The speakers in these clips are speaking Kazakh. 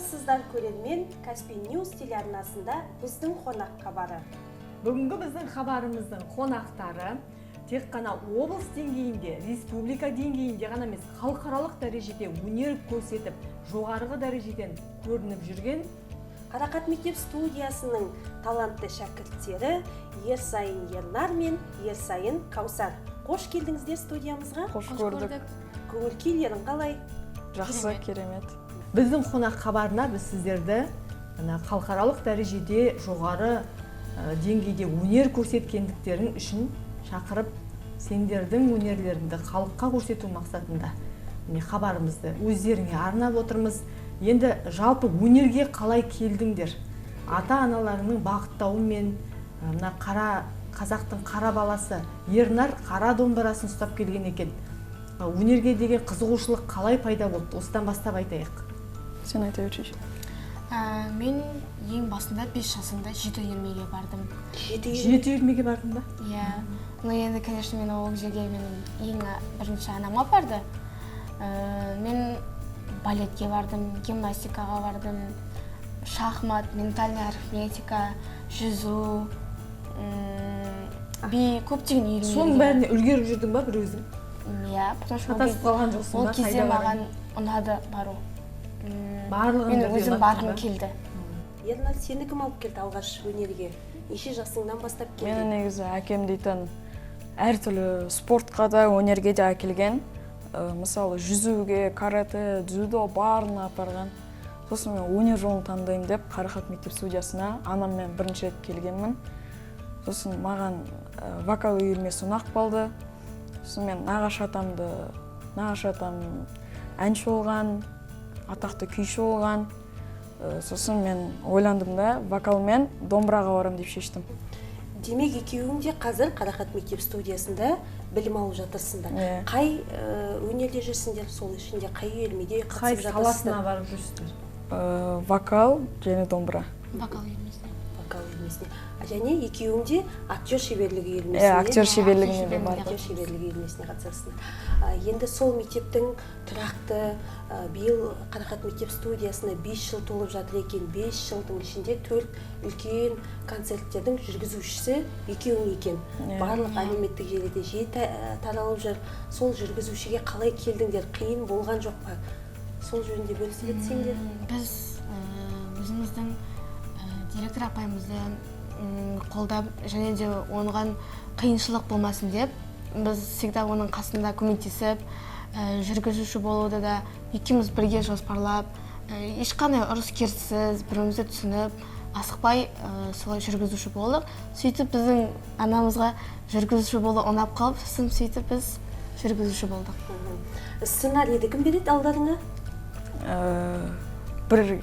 Армысыздар, көрермен! Каспий Ньюс телеарнасында «Біздің қонақ» хабары. Бүгінгі біздің хабарымыздың қонақтары тек қана облыс деңгейінде, республика деңгейінде ғана емес, халықаралық дәрежеде өнер көрсетіп, жоғарғы дәрежеден көрініп жүрген Қарақат мектеп студиясының талантты шәкірттері Ерсайын Ернар мен Ерсайын Каусар. Қош келдіңіздер студиямызға! Қош көрдік! Көңіл күйлерің қалай? Жақсы, керемет. Біздің қонақ хабарына біз сіздерді мына халықаралық дәрежеде жоғары деңгейде өнер көрсеткендіктерің үшін шақырып, сендердің өнерлеріңді халыққа көрсету мақсатында міне хабарымызды өздеріңе арнап отырмыз. Енді жалпы өнерге қалай келдіңдер? ата аналарыңның бағыттауымен мына қара қазақтың қара баласы Ернар қара домбырасын ұстап келген екен. Өнерге деген қызығушылық қалай пайда болды? Осыдан бастап айтайық. Сен айта берші. Мен ең басында 5 жасымда жеті үйірмеге бардым. Жеті үйірме? Жеті үйірмеге бардың ба? Иә. Но енді, конечно, мен ол жерге менің ең бірінші анам апарды. Мен балетке бардым, гимнастикаға бардым, шахмат, ментальная арифметика, жүзу, би, көптеген үйірмелерге. Соның бәріне үлгеріп жүрдің ба бір өзің? Иә, потому что ол Шатасып қалған жоқсың ол ба? кезде Қайда маған ұнады бару. Барлығын Мен бірдей өзім ұнаттың барғым ба? келді. Ернар, сені кім алып келді алғаш өнерге? Неше жасыңнан бастап Мені келдің? негізі әкем дейтін әртүрлі спортқа да, өнерге де әкелген. Мысалы, жүзуге, карате, дзюдо, барлығына апарған. Сосын мен өнер жолын таңдаймын деп Қарақат мектеп студиясына анаммен бірінші рет келгенмін. Сосын маған вокал үйірмесі ұнап қалды. Сосын мен нағашы атам әнші болған, атақты күйші болған. Сосын мен ойландым да, вокал мен домбыраға барамын деп шештім. Демек, екеуің де қазір Қарақат мектеп студиясында білім алып жатырсыңдар. Иә. Қай өнерде жүрсіңдер, сол ішінде қай үйірмеде Қай қатысып саласына жатырсыздар? барып жүрсіздер? Вокал және домбыра. Вокал үйірмесіне. Вокал үйірмесіне және екеуің де актер шеберлігі үйірмесіне. Иә, актер Иә, шеберлігіне актер де бардым. Актер шеберлігі үйірмесіне қатысасыңдар. Енді сол мектептің тұрақты, биыл Қарақат мектеп студиясына 5 жыл толып жатыр екен. 5 жылдың ішінде төрт үлкен концерттердің жүргізушісі екеуің екен. Иә. Барлық әлеуметтік желіде жиі таралып жүр. Сол жүргізушіге қалай келдіңдер? Қиын болған жоқ па? Сол жөнінде бөлісіп кетсеңдер. Біз өзіміздің директор апайымызды қолдап және де оған қиыншылық болмасын деп, біз всегда оның қасында көмектесіп, жүргізуші болуды да екеуміз бірге жоспарлап, ешқандай ұрыс керіссіз, бір бірімізді түсініп, асықпай, солай жүргізуші болдық. Сөйтіп біздің анамызға жүргізуші болу ұнап қалып, сосын сөйтіп біз жүргізуші болдық. Сценарийді кім береді алдарыңа? Бір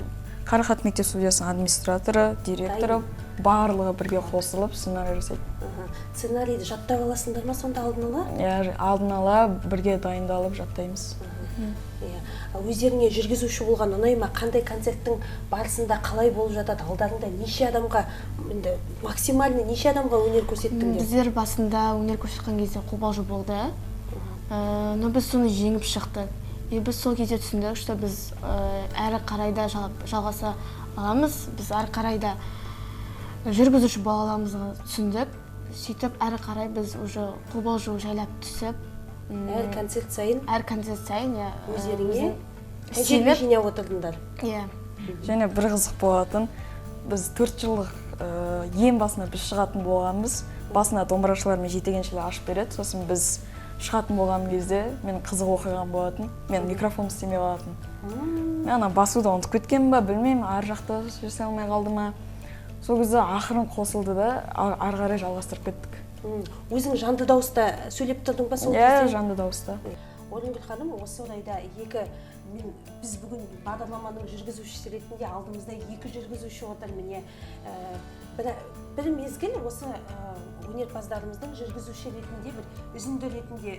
Қарақат мектеп студиясының администраторы, директоры, барлығы бірге қосылып сценарий жасайды. Сценарийді жаттап аласыңдар ма сонда алдын ала? Иә, алдын ала бірге дайындалып, жаттаймыз. Иә. Өздеріңе жүргізуші болған ұнай ма? Қандай концерттің барысында қалай болып жатады? Алдарыңда неше адамға, енді максимально неше адамға өнер көрсеттіңдер? Біздер басында өнер көрсеткен кезде қобалжу болды. Но біз соны жеңіп шықтық, и біз сол кезде түсіндік, что біз әрі қарай да жалғаса аламыз, біз әрі қарай да жүргізуші бола аламызды түсіндік. Сөйтіп әрі қарай біз уже қобалжу жайлап түсіп, Әр концерт сайын әр концерт сайын, иә, өздеріңе өзің тәжірибе сеніп жинап отырдыңдар. Иә. Және бір қызық болатын: біз 4 жылдық ең басына біз шығатын болғанбыз. Басына домбырашылар мен жетегеншілер ашып береді, сосын біз шығатын болған кезде мен қызық оқиғам болатын: мен микрофон істемей қалатын. Мен ана басуды ұмытып кеткенмін ба, білмеймін, ар жақта жасай алмай қалды ма, сол кезде ақырын қосылды да, ары қарай жалғастырып кеттік. Өзің жанды дауыста сөйлеп тұрдың ба сол Иә, кезде? жанды дауыста. Орынгүл ханым, осы орайда екі мен, біз бүгін бағдарламаның жүргізушісі ретінде алдымызда екі жүргізуші отыр міне. Бір мезгіл осы өнерпаздарымыздың жүргізуші ретінде бір үзінді ретінде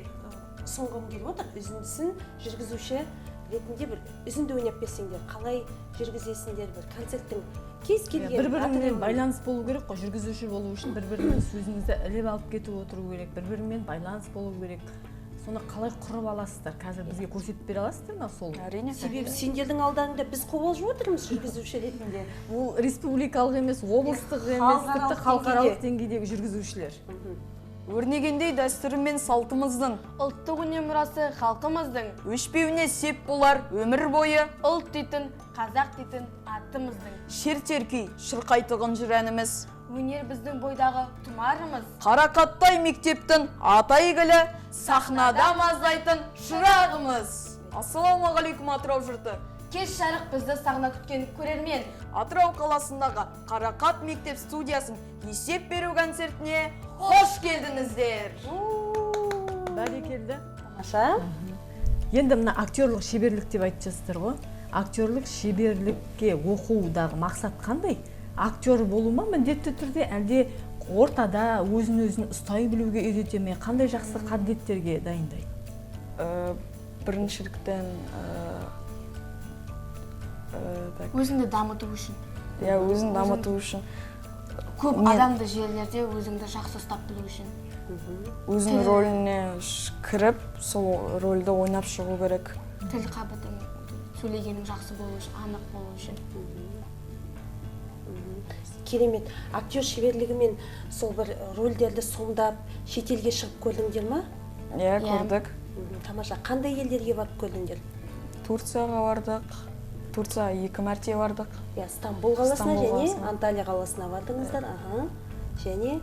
ұсынғым келіп отыр. Үзіндісін жүргізуші ретінде бір үзінді ойнап берсеңдер, қалай жүргізесіңдер бір концерттің кез келген Бір бірімен атырауын? байланыс болу керек қой. Жүргізуші болу үшін бір бірінің сөзіңізді іліп алып кетіп отыру керек, бір бірімен байланыс болу керек. Соны қалай құрып аласыздар? Қазір бізге көрсетіп бере аласыздар ма сол? Әрине. Себебі сендердің алдарыңда біз қобалжып отырмыз жүргізуші ретінде. Бұл республикалық емес, облыстық емес, тіпті халықаралық деңгейдегі жүргізушілер. Өрнегендей дәстүрі мен салтымыздың, Ұлттық өнер мұрасы халқымыздың, өшпеуіне сеп болар өмір бойы, ұлт дейтін, қазақ дейтін атымыздың. Шертер күй шырқайтұғын жыр әніміз. Өнер біздің бойдағы тұмарымыз. Қарақаттай мектептің ата игілі, сахнада маздайтын шырағымыз. Ассалаумағалейкум, Атырау жұрты. Кеш жарық бізді сағына күткен көрермен. Атырау қаласындағы Қарақат мектеп студиясын есеп беру концертіне қош келдіңіздер. Бәрекелді. Тамаша. Енді мына актерлық шеберлік деп айтып жатсыздар ғой. Актерлық шеберлікке оқудағы мақсат қандай? Актер болу ма міндетті түрде, әлде ортада өзін-өзін ұстай білуге үйрете ме? Қандай жақсы қабілеттерге дайындайды? Біріншіліктен Өзіңді дамыту үшін. Иә, өзін дамыту үшін. Көп адамды жерлерде өзіңді жақсы ұстап білу үшін. Өзінің рөліне кіріп, сол рөлді ойнап шығу керек. Тіл қабытың, сөйлегенің жақсы болу үшін, анық болу үшін. Керемет. Актер шеберлігімен сол бір рөлдерді сомдап, шетелге шығып көрдіңдер ма? Иә, көрдік. Тамаша. Қандай елдерге барып көрдіңдер? Турцияға бардық. Турцияға 2 мәрте бардық. Иә, Стамбул қаласына және Анталия қаласына бардыңыздар. Аха. Және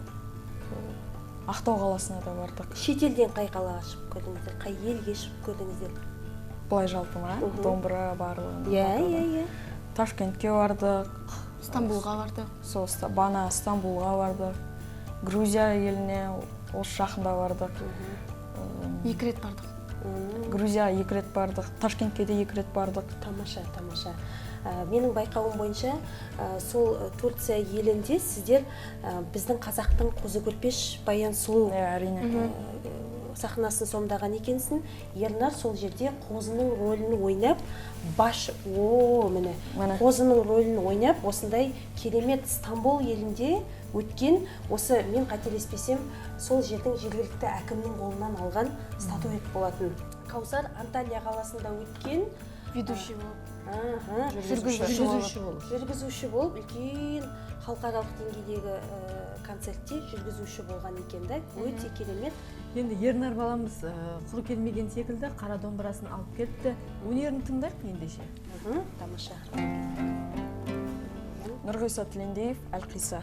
Ақтау қаласына да бардық. Шетелден қай қалаға шығып көрдіңіздер? Қай елге шығып көрдіңіздер? Былай жалпы ма? Домбыра барлығын. Иә, иә, иә. Ташкентке бардық. Стамбулға бардық. Сол бана Стамбулға бардық. Грузия еліне осы жақында бардық. 2 рет бардық. Грузияға 2 рет бардық, Ташкентке де 2 рет бардық. Тамаша, тамаша. Менің байқауым бойынша, сол Турция елінде сіздер біздің қазақтың Қозы Көрпеш Баян Сұлу әрине. сахнасын сомдаған екенсің. Ернар сол жерде қозының рөлін ойнап, баш, о, міне, қозының рөлін ойнап, осындай керемет Стамбул елінде өткен, осы мен қателеспесем, сол жердің жергілікті әкімнің қолынан алған статуэт болатын. Каусар Анталия қаласында өткен ведущий болып. Жүргізуші болып. Жүргізуші болып, үлкен халықаралық деңгейдегі концертте жүргізуші болған екен да. Өте керемет. Енді Ернар баламыз құр келмеген секілді қара домбырасын алып келіпті. Өнерін тыңдайық ендеше. Тамаша. Нұрғиса Тілендиев, Әлқиса.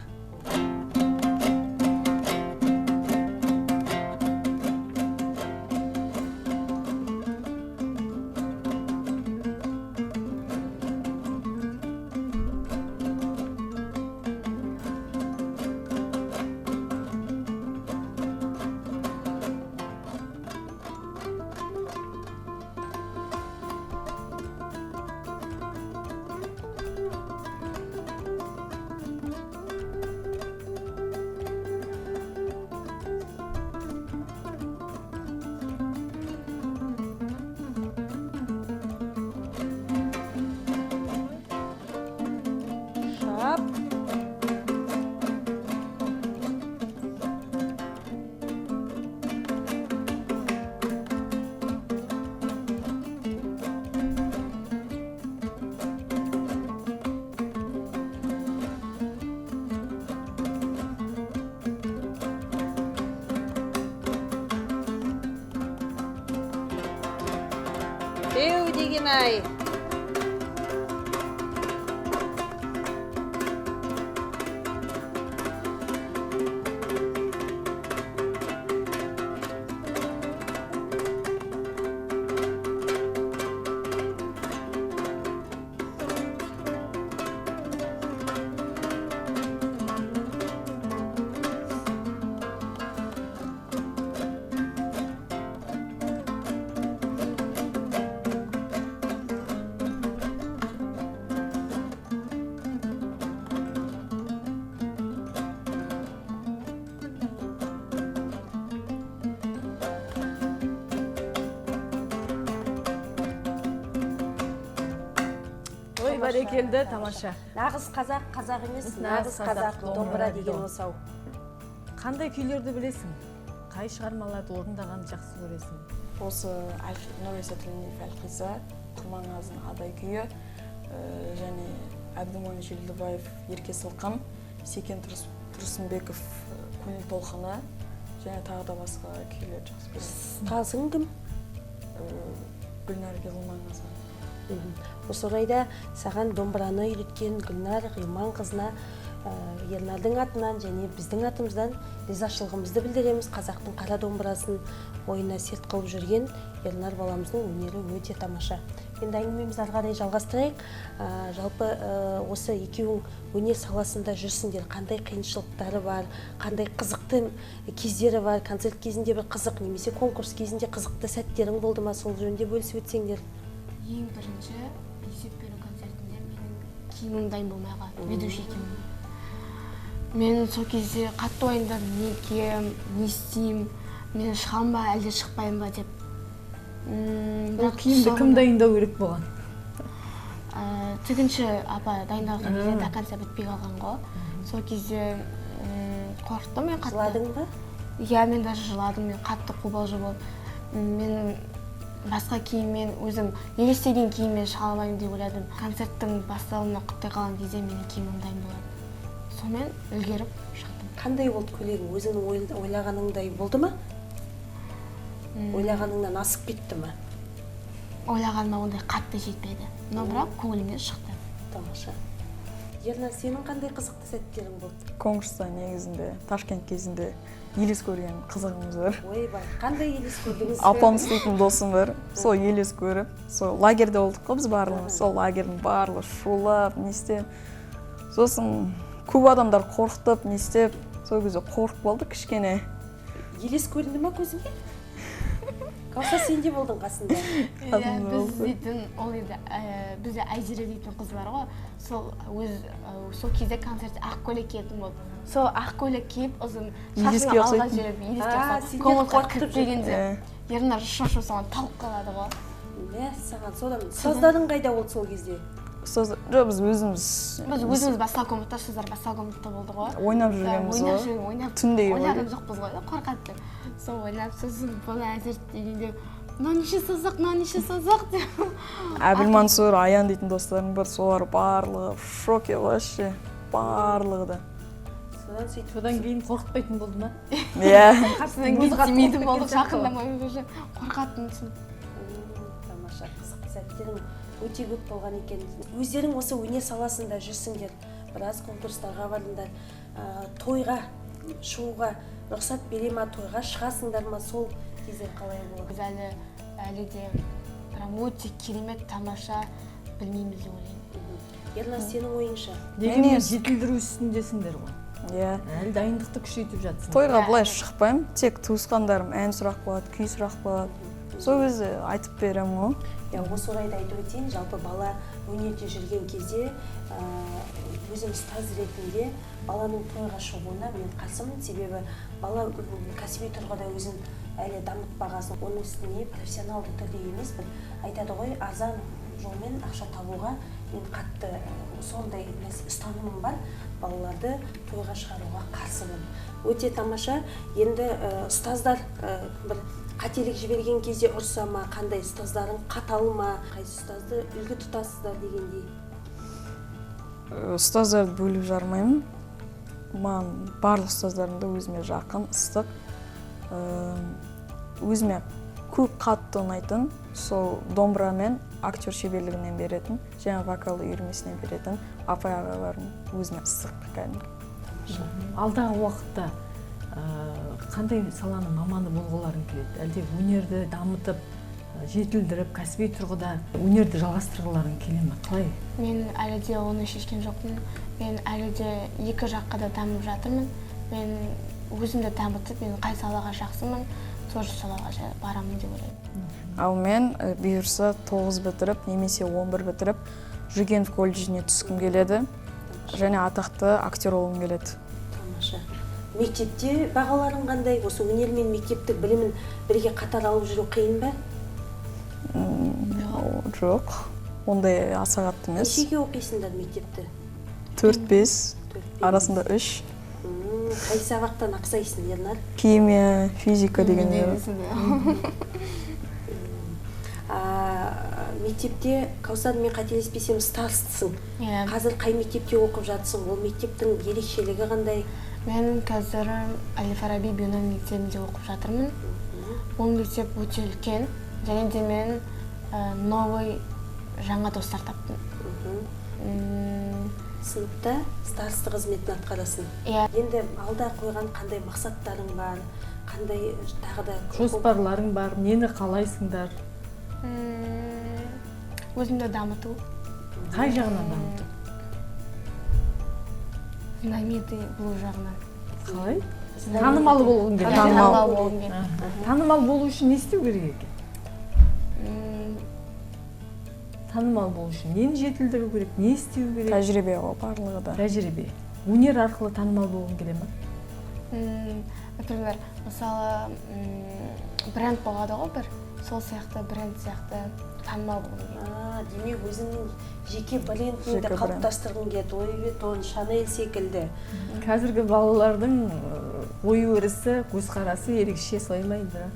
Ай. Бәрекелді, тамаша. Нағыз қазақ, қазақ емес, нағыз қазақ домбыра деген осы ау. Қандай күйлерді білесің? Қай шығармаларды орындағанды жақсы көресің? Осы Нұрғиса Тілендиев «Әлқисса», Құрманғазының «Адай» күйі, және Әбдімомын Желдібаев «Ерке сылқым», Секен Тұрсынбеков «Көңіл толқыны» және тағы да басқа күйлерді жақсы көремін. Ұстазың кім? Гүлнар Ғилманқызы. Осы орайда саған домбыраны үйреткен Гүлнар Ғилманқызына Ернардың атынан және біздің атымыздан ризашылығымызды білдіреміз. Қазақтың қара домбырасын бойына серт қылып жүрген Ернар баламыздың өнері өте тамаша. Енді әңгімемізді ары қарай жалғастырайық. Жалпы осы екеуің өнер саласында жүрсіңдер, қандай қиыншылықтары бар, қандай қызықты кездері бар? Концерт кезінде бір қызық немесе конкурс кезінде қызықты сәттерің болды ма? Сол жөнінде бөлісіп өтсеңдер. Ең бірінші есеп беру концертінде менің киімім дайын болмай қалды, ведущий киімім. Мен сол кезде қатты уайымдадым: не киемін, не істеймін, мен шығамын ба, әлде шықпаймын ба деп. Ол Бірақ киімді кім дайындау керек болған? Тігінші апа дайындалған кезде до конца бітпей қалған ғой. Сол кезде қорықтым мен қатты. Жыладың ба? Иә, мен даже жыладым, мен қатты қобалжу болып. Мен басқа киіммен, өзім елестеген киіммен шыға алмаймын деп ойладым. Концерттің басталуына күте қалған кезде менің киімім дайын болады, сонымен үлгеріп шықтым. Қандай болды көйлегің? Өзіңнің ойлағаныңдай болды ма, ойлағаныңнан асып кетті ма? Ойлағаныма ондай қатты жетпеді, но бірақ көңілімнен шықты. Тамаша. Ернар, сенің қандай қызықты сәттерің болды? Конкурста негізінде Ташкент кезінде елес көрген қызығымыз бар. Ойбай, қандай елес көрдіңіз? Апам істейтін досым бар, сол елес көріп, сол лагерьде болдық қой біз барлығымыз. Сол лагерьдің барлығы шулап, не істеп, сосын көп адамдар қорқытып, не істеп, сол кезде қорқып қалдық кішкене. Елес көрінді ма көзіңе? Каусар, сен де болдың қасында. Иә. Қасымда Біз болды. дейтін ол енді бізде Айзере дейтін қыз бар ғой, сол өз сол кезде концертте ақ көйлек киетін болды. Сол ақ көйлек киіп, ұзын шашын Елеске алға ұқсайтын. жіберіп, елеске А, ұқсап сендер комнатаға қорқытып кіріп келгенде Ернар шашы соған талып қалады ғой. Мәссаған! Содан ұстаздарың қайда болды сол кезде? Ұстаз жоқ, біз өзіміз. Біз өзіміз басқа комнатта, ұстаздар басқа комнатта болды ғой. Ойнап Да, жүргенбіз ойнап ғой. жүрген, ойнап. Түнде Ойлаған жоқпыз ғой да, қорқады деп. Сол ойнап, сосын бұны әзер дегенде, мынау неше созақ, мынау неше созақ деп. Әбіл Мансұр, Аян дейтін достарым бар, солар барлығы в шоке вообще, барлығы да. Содан сөйтіп Содан кейін қорқытпайтын болды ма? Иә. Содан кейін Өзі қатты тимейтін қорқып болдық, кеткен сияқты ғой. жақындамай уже қорқатын түсініп. Тамаша, қызықты сәттерің өте көп болған екен. Өздерің осы өнер саласында жүрсіңдер, біраз конкурстарға бардыңдар. Тойға шығуға рұқсат бере ма, тойға шығасыңдар ма, сол кездер қалай болады? Біз әлі де прям өте керемет, тамаша білмейміз деп ойлаймын. Ернар, сенің ойыңша? Дегенмен Мен- жетілдіру үстіндесіңдер ғой. Иә. Әлі дайындықты күшейтіп жатсың. Тойға Иә. былай шықпаймын, тек туысқандарым ән сұрақ қояды, күй сұрақ қояды, сол кезде айтып беремін ғой. Иә, осы орайда айтып өтейін, жалпы бала өнерде жүрген кезде өзім ұстаз ретінде баланың тойға шығуына мен қарсымын. Себебі бала кәсіби тұрғыда өзін әлі дамытпаған соң, оның үстіне профессионалды түрде емес, бір айтады ғой, арзан жолмен ақша табуға мен қатты сондай ұстанымым бар, балаларды тойға шығаруға қарсымын. Өте тамаша. Енді ұстаздар бір қателік жіберген кезде ұрса ма, қандай ұстаздарың қатал ма, қайсы ұстазды үлгі тұтасыздар дегендей? Ұстаздарды бөліп жармаймын. Маған барлық ұстаздарым да өзіме жақын, ыстық. Өзіме көп қатты ұнайтын сол домбыра мен актер шеберлігінен беретін және вокал үйірмесінен беретін апай ағаларым өзіме ыстық кәдімгі. Алдағы уақытта қандай саланың маманы болғыларың келеді? Әлде өнерді дамытып, жетілдіріп, кәсіби тұрғыда өнерді жалғастырғыларың келе ме, қалай? Мен әлі де оны шешкен жоқпын. Мен әлі де екі жаққа да дамып жатырмын. Мен өзімді дамытып, мен қай салаға жақсымын, сол салаға барамын деп ойлаймын. Ал мен бұйырса 9 бітіріп немесе 11 бітіріп, Жүргенов колледжіне түскім келеді және атақты актер болғым келеді. Тамаша. Мектепте бағаларың қандай? Осы өнер мен мектептік білімін бірге қатар алып жүру қиын ба? Жоқ, ондай аса қатты емес. Нешеге оқисыңдар мектепті? 4, 5 4, 5. Арасында 3. Қай сабақтан ақсайсың, Ернар? Химия, физика дегендер. Мектепте, Каусар, мен қателеспесем, старостысың. Иә. Қазір қай мектепте оқып жатсың? Ол мектептің ерекшелігі қандай? Мен қазір Әл Фараби Биона мектебінде оқып жатырмын. Ол мектеп өте үлкен, және де мен новый, жаңа достар таптым. Сыныпта староста қызметін атқарасың. Иә. Енді алда қойған қандай мақсаттарың бар? Қандай тағы да Жоспарларың бар, нені қалайсыңдар? Өзімді дамыту. Қай жағынан дамыту? Знаменитый болу жағынан. Қалай? Танымал болғың келеді. Танымал болғым келеді. Танымал болу үшін не істеу керек екен? Танымал болу үшін нені жетілдіру керек, не істеу керек? Тәжірибе ғой барлығы да. Тәжірибе. Өнер арқылы танымал болғың келе ма? Например, мысалы, бренд болады ғой бір, сол сияқты бренд сияқты танымал болғым келеді. Демек, өзіңнің жеке брендіңді Жеке бренд. қалыптастырғың келеді. Луи Виттон, Шанель секілді. Қазіргі балалардың ой өрісі, көзқарасы ерекше, солай ма, Индира?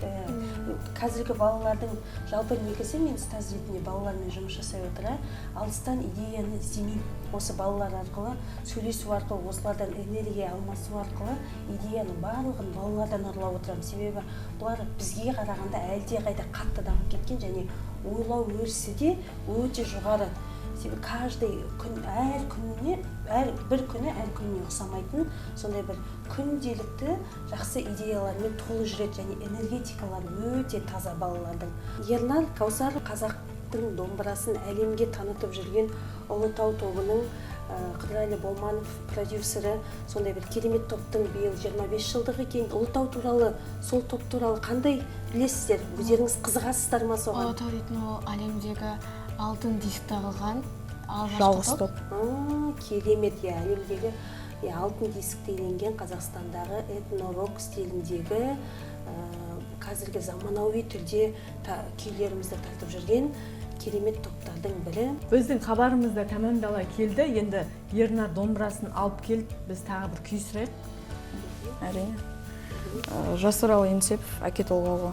Қазіргі балалардың жалпы негізі мен ұстаз ретінде балалармен жұмыс жасай отыра алыстан идеяны іздемеймін. Осы балалар арқылы сөйлесу арқылы, осылардан энергия алмасу арқылы идеяның барлығын балалардан ұрлап отырамын. Себебі бұлар бізге қарағанда әлдеқайда қатты дамып кеткен және ойлау өрісі де өте жоғары. Себебі каждый күн, әр күніне, әр бір күні әр күніне ұқсамайтын сондай бір күнделікті жақсы идеялармен толы жүреді және энергетикалары өте таза балалардың. Ернар, Каусар қазақтың домбырасын әлемге танытып жүрген Ұлытау тобының Қыдырәлі Болманов продюсері, сондай бір керемет топтың биыл 25 жылдығы екен. Ұлытау туралы, сол топ туралы қандай білесіздер? Өздеріңіз қызығасыздар ма соған? Ұлытау дейтін ол әлемдегі алтын дискті алған алғашқы Жалғыз топ. топ. Керемет, иә, әлемдегі, иә, алтын дискті иеленген Қазақстандағы этно-рок стиліндегі, қазіргі заманауи түрде күйлерімізді тартып жүрген керемет топтардың бірі. Біздің хабарымыз да тәмамдала келді. Енді Ернар домбырасын алып келіп, біз тағы бір күй сұрайық. Әрине. Жасыралы Еңсепов, Әке толғауы.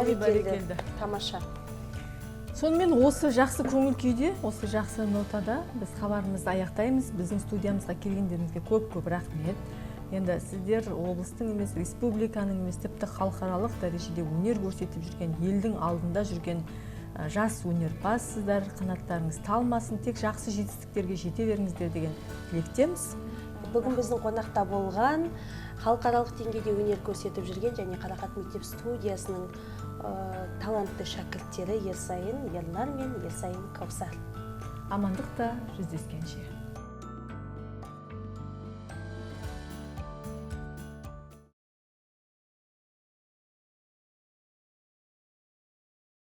Бәрекелді. Тамаша. Сонымен осы жақсы көңіл күйде, осы жақсы нотада біз хабарымызды аяқтаймыз. Біздің студиямызға келгендеріңізге көп-көп рахмет. Енді сіздер облыстың емес, республиканың емес, тіпті халықаралық дәрежеде өнер көрсетіп жүрген, елдің алдында жүрген жас өнерпазсыздар. Қанаттарыңыз талмасын, тек жақсы жетістіктерге жете беріңіздер деген тілектеміз. Бүгін біздің қонақта болған халықаралық деңгейде өнер көрсетіп жүрген және Қарақат мектеп студиясының талантты шәкірттері Ерсайын Ернар мен Ерсайын Каусар. Амандықта жүздескенше.